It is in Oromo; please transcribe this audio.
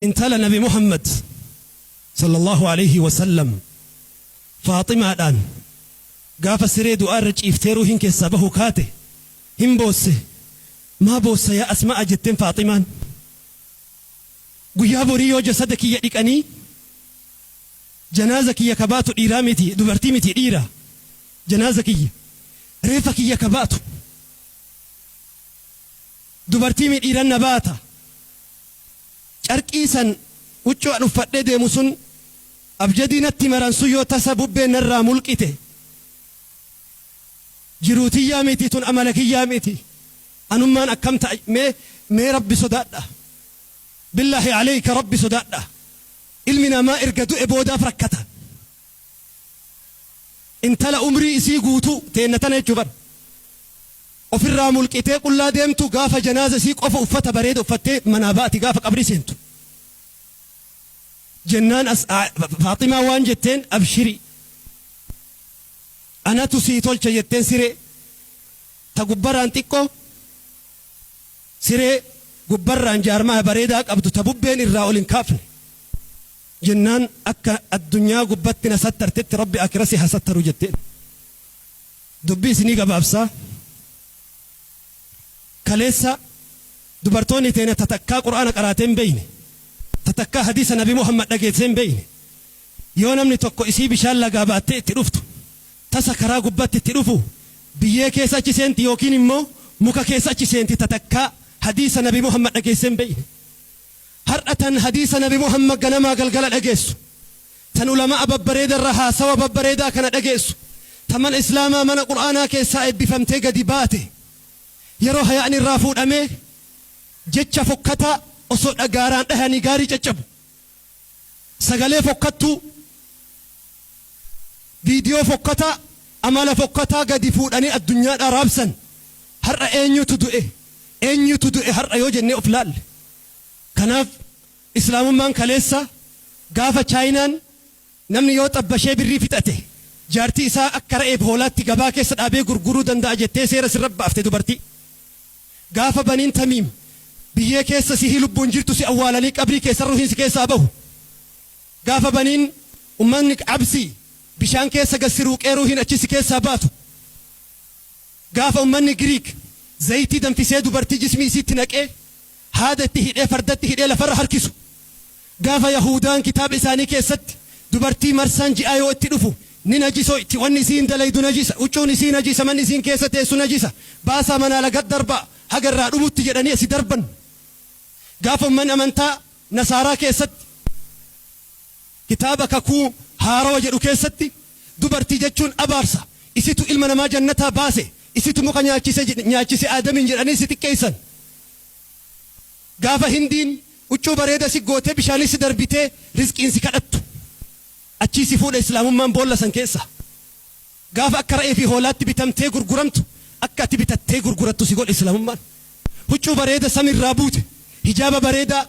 Intala Nabi Muhammad sallallaahu aleyhi wa sallam Faaximaadhaan gaafa siree du'aa irra ciiftee ruuhiin keessaa bahu kaate hin boosse. Maa boossa yaa Asma'a jetteen Faaximaan. Guyyaa borii yoo jasada kiyya dhiqanii janaaza kiyya ka baatu dhiiraa miti dubartii miti dhiira janaaza kiyya reeffa kiyya ka baatu dubartii mi dhiiran na baata. Carqii san, huccuu an uffadhee deemu sun, abjadii natti maran sun yoo tasa bubbeen narraa mulqite, jiruu tiyyaa miti tun amala kiyyaa miti. Anummaan akkam ta'a mee mee Rabbi sodaadhaa. Billaahi aleyka Rabbi sodaadhaa. Ilmi namaa erga du'e boodaaf rakkata. Intala umrii isii guutuu, teenna tana jechuu bar, ofirraa mulqitee qullaa deemtu gaafa janaaza isii qofa uffata bareeda uffattee manaa baati gaafa qabrii seentu. Jennaan as Faaximaa waan jetteen abshiri anatu sii tolcha jetteen siree ta gubbaraan xiqqoo siree gubbarraan jaarmaya bareedaa qabdu ta bubbeen irraa ol hin kaafne. Jennaan akka addunyaa gubbatti na sattartetti Rabbi aakhira si haa sattaru jetteen. Dubbii isinii gabaabsa. Kaleessa dubartoonni teena ta takkaa Qur'aana qaraatee hin beeyne, ta takkaa hadiisa Nabi Muhammad dhageessee hin beeyne, yoo namni tokko isii bishaan lagaa baattee itti dhuftu, tasa karaa gubbatti itti dhufu, biyyee keessa achi seenti yookiin immoo muka keessa achi seenti ta takkaa hadiisa Nabi Muhammad dhageessee hin beeyne. Har'a tan hadiisa Nabi Muhammad ganamaa galgala dhageessu, tan ulama'a babbareeda irraa haasawa babbareedaa kana dhageessu, ta mana Islaamaa mana Qur'aanaa keessaa eebbifamtee gadi baate, yeroo hayaa'ni irraa fuudhamee jecha fokkataa osoo gaaraan dhahanii gaarii caccabu, sagalee fokkattuu, viidiyoo fokkataa, amala fokkataa gadi fuudhanii addunyaadhaa raabsan, har'a eenyutu du'e, eenyutu du'e har'a yoo jennee of laalle. Kanaaf Islaamummaan kaleessa gaafa Chaayinaan namni yoo xabbashee birrii fixate jaartii isaa akka re'eef hoolaatti gabaa keessa dhaabee gurguruu danda'a jettee seera sirra baafte dubartii. Gaafa Baniin Tamiim biyyee keessa sihii lubbuun jirtu si awwaalanii qabrii keessa ruhiin si keessaa bahu. Gaafa Baniin ummanni Absii bishaan keessa gad si ruuqee ruuhiin achi si keessaa baatu. Gaafa ummanni Giriik zayitii danfisee dubartii jismii isiitti naqee haada itti hidhee fardatti hidhee lafarra harkisu. Gaafa Yahuudaan kitaaba isaanii keessatti dubartii marsaan ji'aa yoo itti dhufu ni najisoyti, wanni isiin dalaydu najisa, huccuun isii najisa, manni isiin keessa teessu najisa, baasaa manaa lagat darbaa haga irraa dhumutti jedhanii asi darban. Gaafa ummanni amantaa Nasaaraa keessatti Kitaaba Kakuu Haarawa jedhu keessatti dubartii jechuun abaarsa, isitu ilma namaa jannataa baase, isitu muka nyaachise nyaachise Aadamiin jedhanii si xiqqeessan. Gaafa Hindiin huccuu bareeda si gootee bishaanis si darbitee rizqiin si kadhattu. Achii si fuudha Islaamummaan boolla san keessaa. Gaafa akka re'ee fi hoolaatti bitamtee gurguramtu akka ati bitattee gurgurattu si godhe Islaamummaan. Huccuu bareeda samiirraa buute, hijaaba bareedaa.